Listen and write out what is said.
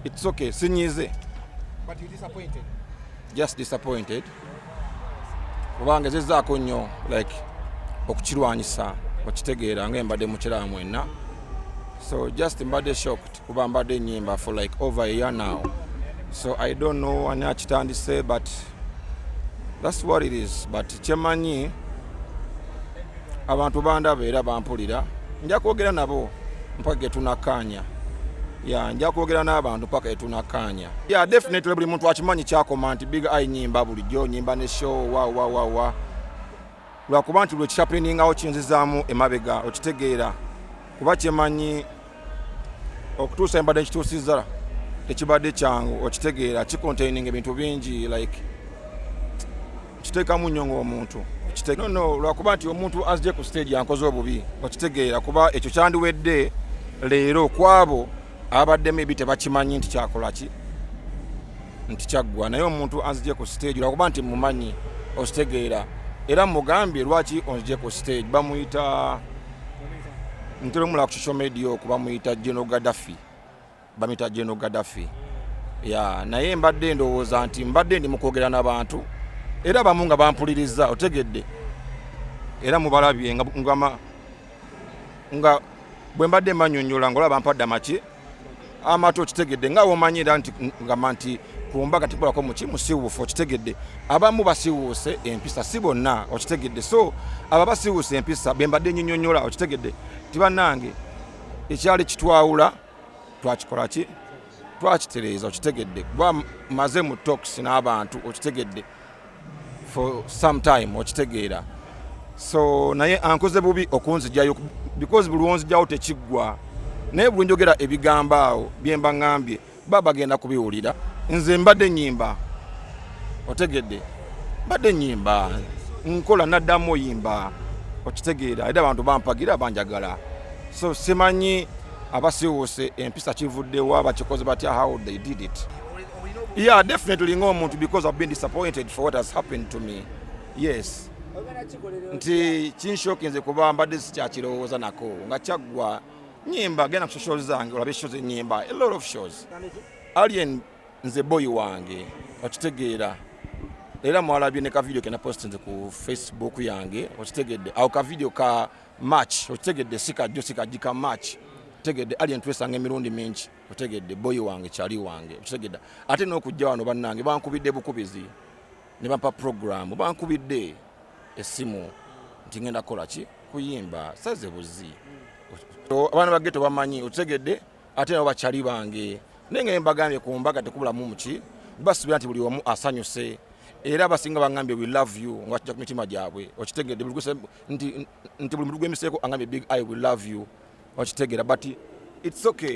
It's okay, sinyize. But you disappointed? Just disappointed kubanga ezezzaako nnyo like okukirwanyisa, okitegeera, nga embadde mukiraba mwenna. So just mbadde shocked kuba mbadde nyimba for like over a year now, so I don't know ani akitandise, but that's what it is. But kyemanyi, abantu bandaba era bampulira. Nja kwogera nabo mpaka getunakkaanya. Ya, nja kwogera n'abantu paka etunakkaanya. Yeah, definitely buli muntu akimanyi kyakoma nti Big Eye nyimba bulijjo, nyimba ne show wa wa wa wa, lwakuba nti lwekihappeningawo kinzizaamu emabega, okitegeera, kuba kyemanyi okutuusa embadde nkituusizza tekibadde kyangu, okitegeera, kicontaining ebintu bingi, like kiteekamu nnyo ng'omuntu. No, lwakuba nti omuntu azije ku stage yankoze obubi, okitegeera, kuba ekyo kyandiwedde leero kwabo ababaddemu ebi tebakimanyi nti kyakola ki, nti kyaggwa. Naye omuntu anzije ku stage lwakuba nti mumanyi, okitegeera, era mugambye lwaki onzije ku stage. Bamuyita, ntera omulaba ku social media okwo, bamuyita Geno Gaddafi, bamuyita Geno Gaddafi. Ya, naye mbadde ndowooza nti mbadde ndi mukwogera n'abantu era abamu nga bampuliriza, otegedde, era mubalabye nga bwe mbadde mbanyonyola nga olaba bampadde amaki amato, okitegedde, nga womanyi era nti ngamba nti ku mbaga tekolako muki musiwuufu, okitegedde. Abamu basiwuuse empisa, si bonna, okitegedde. So abo basiwuuse empisa be mbadde nyinyonyola, okitegedde, ti bannange ekyali kitwawula twakikola ki, twakitereeza, okitegedde, kuba maze mu talks n'abantu, okitegedde, for some time, okitegeera. So naye ankoze bubi okunzijjayo because buli lwonzijjawo tekiggwa, naye buli njogera ebigambo awo byemba ŋŋambye ba bagenda kubiwulira. Nze mbadde nyimba, otegedde, mbadde nyimba, nkola naddamu oyimba, okitegeera, era abantu bampagira, banjagala. So simanyi abasiwuuse empisa kivuddewa, bakikoze batya, how they did it. Yeah, definitely ng'omuntu, because I've been disappointed for what has happened to me, yes. Nti kinshockinze kuba mbadde sikyakirowooza nako nga kyaggwa. Nyimba, genda ku socials zange olabe shows, enyimba, a lot of shows. Alien nze boy wange, okitegeera, era mwalabye ne ka video ke napostinze ku Facebook yange, okitegedde, awo ka video ka March, okitegedde, si kajjo, si kajji, ka March, okitegedde. Alien twesanga emirundi mingi, okitegedde, boy wange, kyali wange, okitegedde. Ate n'okujja wano bannange bankubidde bukubizi ne bampa program, bankubidde essimu nti ngenda kukola ki, kuyimba saze buzi. Abaana ba ghetto bamanyi, okitegedde, ate nabo bakyali bange, naye nga mbagambye ku mbaga tekubulamu muki, basuubira nti buli omu asanyuse, era abasinga baŋŋambye "We love you" nga kijja ku mitima gyabwe, okitegedde. Nti buli muntu gwemiseeko angambye "Big Eye, we love you", okitegeera, but it's okay.